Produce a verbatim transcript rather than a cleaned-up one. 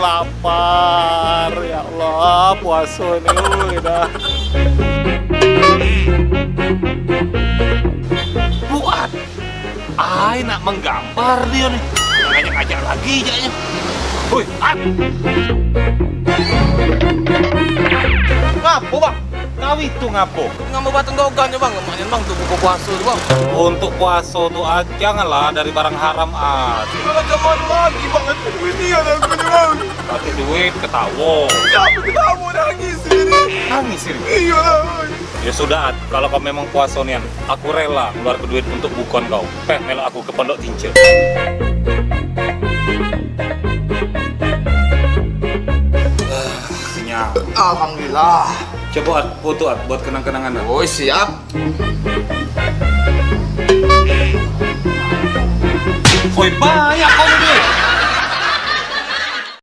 Lapar, ya Allah, puaso ni, ui, dah. Buat. Ai, nak menggambar dio ni. Ngajak-ngajak lagi jaknyo. Hui, At. Ngapo, Bang? Kau itu ngapo? Ngambek batang dogan yo, Bang. Lemak nian, Bang, tu buko puaso tu, Bang. Untuk puaso tu, At, janganlah dari barang haram, At. Macam mano lagi, Bang? Aku duit nian aku ni, Bang. Pake duit ketawo. Siapo ketawo, nangis ini? Nangis ini? Iyolah, Bang. Ya sudah, At, kalau kau memang puaso nian, aku rela ngeluarke duit untuk bukoan kau. Peh, melok aku ke Pondok Tince. Ah, kenyang. Alhamdulillah. Coba, At, foto, At, buat kenang-kenangan, At. Oi, siap. Oi, banyak kau ni duit.